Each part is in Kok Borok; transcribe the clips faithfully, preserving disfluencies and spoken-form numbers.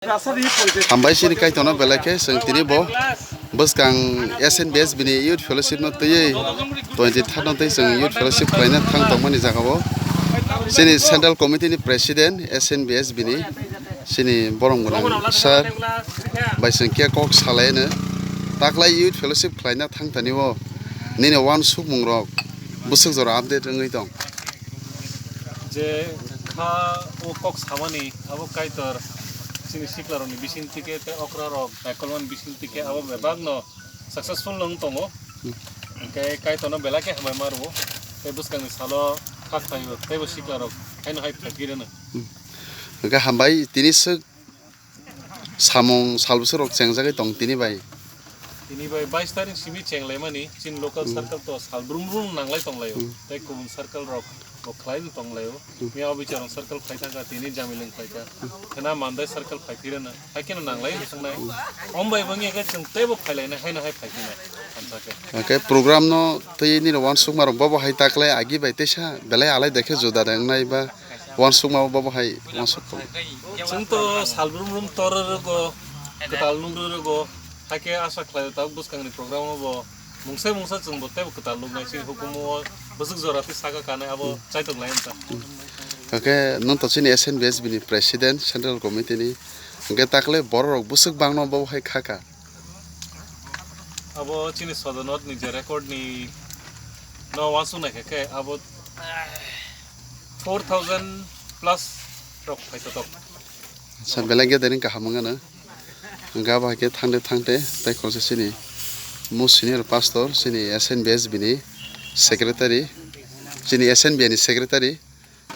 Hambai chini Kaitorno belai khe chwng tini bo bwskang S N B S bini Youth Fellowship no twiwi twenty third no twi chwng Youth Fellowship khlaina thang tongmani jaga o chini Central Committee ni President S N B S bini chini borom gwnang sir bai chwng khe kok salai no taklai Youth Fellowship khlaina thang thani o nini uansukmung rok bwswk jora update wngwi tong. Je kha o kok samani abo Kaitor chini siklarokni bising tike tei okrarok naikolmani bising tike abo bebakno successful wng tongo. Hwnkhe Kaitorno belai khe hambai ma rwo tei bwskangni salo kha khlaio teibo siklarok haino hai phaikhe rwno. Hwnkhe hambai tini swk samung sal bwswk rok chengjagwi tong tini bai. Tini bai bais tarik simi chenglaimani chini local circle to sal brum brum nanglai tonglaio. Tei kubun circle rok bo khlai tonglaio. Miya obichar circle phai thangkha tini jamileng phaikha. Khena mandai circle phai phirana. Hai kheno nanglai thangnai. Om bai bangya khe chwng teibo phailainai haino hai phai phinai. Hamsa khe. Hwnkhe program no twi nini uansukma rok bobo hai taklai agi bai teisa belai alai dekhe juda de wngnai ba uansukma bobo hai uansuk tong. Chwng to sal brum brum tor rwgo kwtal nuk rwgo. Hakhe asa khlaio tabuk bwskangni program o bo mungsa mungsa chwng bo teibo kwtal nuknai chini hukumu o bwswk jora tei saka kanai abo chaitok lai wngkha. Hwnkhe nwng to chini S N B S bini president central committee ni hwnkhe takle borok rok bwswk bangno bo hai khaka. Abo chini Sodonot ni je record ni no uansuk naikha khe abo four thousand plus rok phaitotok. Sa belai gede ring kaham wngano. Hwnkhe abo hai khe thangde thangde tei khoroksa chini mo senior pastor chini S N B S bini secretary chini S N B ni secretary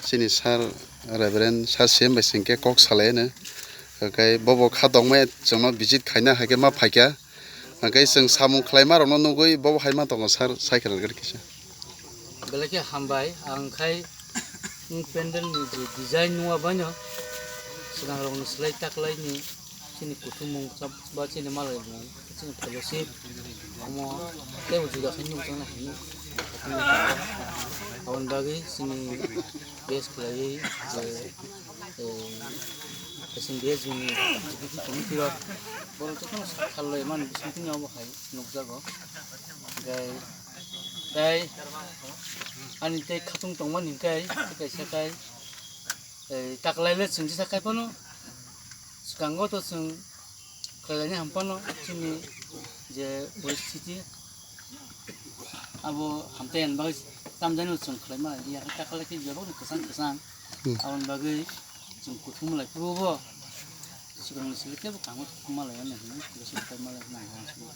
chini sir Reverend sir C M bai singkhe kok salai no. Hwnkhe bobo kha tongmai chwngno visit khaina hai khe ma phaikha. Hwnkhe chwng samung khlaima rokno nugwi bobo hai ma tongo sir sai khwrwng kisa. Belai khe hambai ang khai Nwng pandal ni je design nungya baino swkang rok ni slai taklai ni chini kuthumung ba chini malai mung chini fellowship omo tei bo juda khe nukjaknai hinwi aboni bagwi chini base khlaiwi je S N B S ni executive committee rok borok jotono sak kharlai mani bisingtwi omo hai nukjago. Hwnkhe tei ani tei khatung tongmani hwnkhe kaisa kai, tei taklaile chwng jesa kai phano swkango to chwng khlailani ham phano chini je poristiti abo hamtai ani bagwi tamjani chwng khlaima ya taklai khe bebak ni kwchang kwchang aboni bagwi chwng kuthum lai phuru bo. Swkangni simi teibo kangma malai ya nang hwnwi, bwswk tei malai nang hwnwi.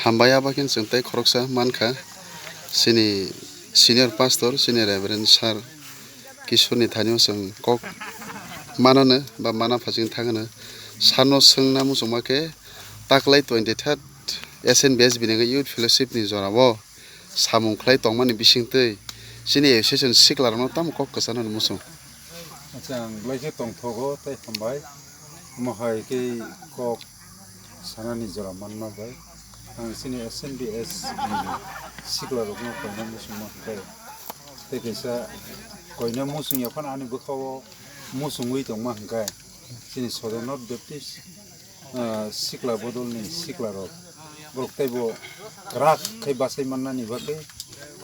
Hambai abo khe chwng tei khoroksa mankha, chini senior pastor, chini Reverend Sir Kishorni thanio chwng kok manano ba mana phaching thangano. Sarno swngna muchungma khe taklai twenty third S N B S bini Youth Fellowship ni jorao samung khlai tongmani bisingtwi chini association siklarokno tamo kok kwchanani muchung. Acha, ang belai khe tongthogo tei hambai. Omo hai khe kok sanani jora manma bai. Ang chini S N B S ni siklarokno koina muchungma khe tei kaisa koina muchung ya phano ani bwkhao muchungwi tongma hwnkhe chini Sodornot Baptist ah, sikla bodolni siklarok borok teibo kwrak khe bachai mannani bagwi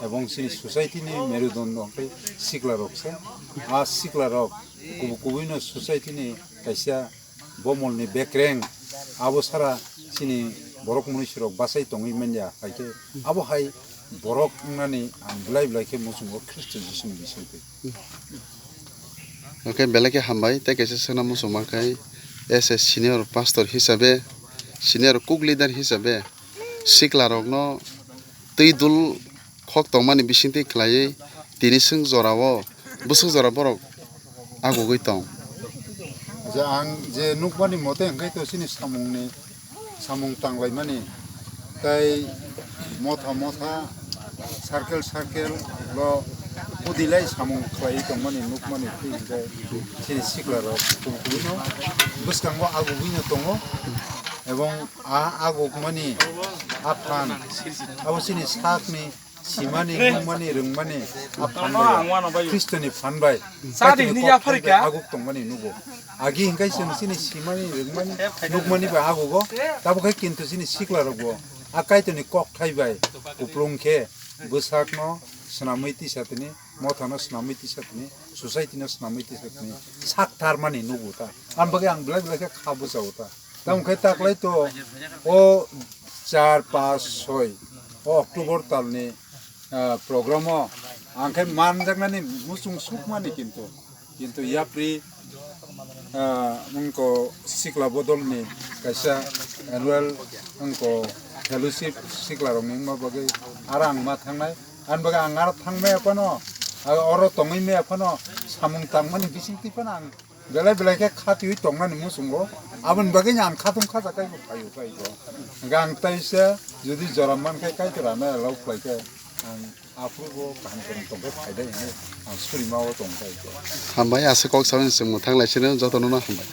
ebong chini society ni merudondo khe siklarok se. A siklarok kubu kubuino society ni kaisa bomolni bekreng abo sara chini borok munisirok bachai tongwi manya hai khe abo hai borok wngnani ang belai belai khe muchungo Khristo Jisuni bisingtwi. Hwnkhe belai khe hambai tei kaisa swngna muchungma khe as a senior pastor hisabe, senior kuk leader hisabe siklarokno twi dul khok tongmani bisingtwi khlaiwi tini swng jorao bwswk jora borok agugwi tong. Je ang je nukmani mote hwnkhe to chini samungni samung tanglaimani tei motha motha circle circle lo hudilai samung khlaiwi tongmani nukmani twi hwnkhe chini siklarok kubui kubuino bwskango agugwino tongo ebong a agukmani a phan abo chini sakni simani nukmani rwngmani a phan bai Khristoni phan bai Kaitorni kok phai bai aguk tongmani nugo. Agi hingkai chwng chini simani, rwngmani, nukmani bai agugo, tabo khe kintu chini sikla rokbo a Kaitorni kokthai bai kuplung khe bwsakno swnamwi tisa tini, mothano swnamwi tisa tini, society no swnamwi tisa tini, sak tarmani nugo ta. Ang bagwi ang belai belai khe kha bwchao ta. Tamo khe taklai to o char, panch, soi o October talni, ah, program o ang khe manjaknani muchung sukmani kintu. Kintu yapri, ah, wngko sikla bodolni kaisa annual wngko fellowship siklarokni wngma bagwi aro ang ma thangnai. Ani bagwi ang aro thangmaya phano, ah, oro tongwi maya phano samung tangmani bisingtwi phano ang belai belai khe khatiwi tongnani muchungo. Aboni bagwi ang khatung khajakai bo phaio kaibo. Hwnkhe ang taisa jodi jora mankhe Kaitor ano allow khlaikhe ang Aphuru bo kaham kwrwng tongkhe phaidai hinwi ang surima o tongkha iko. Hambai, asa kok sawi se mwthang lai sino jotono no hambai.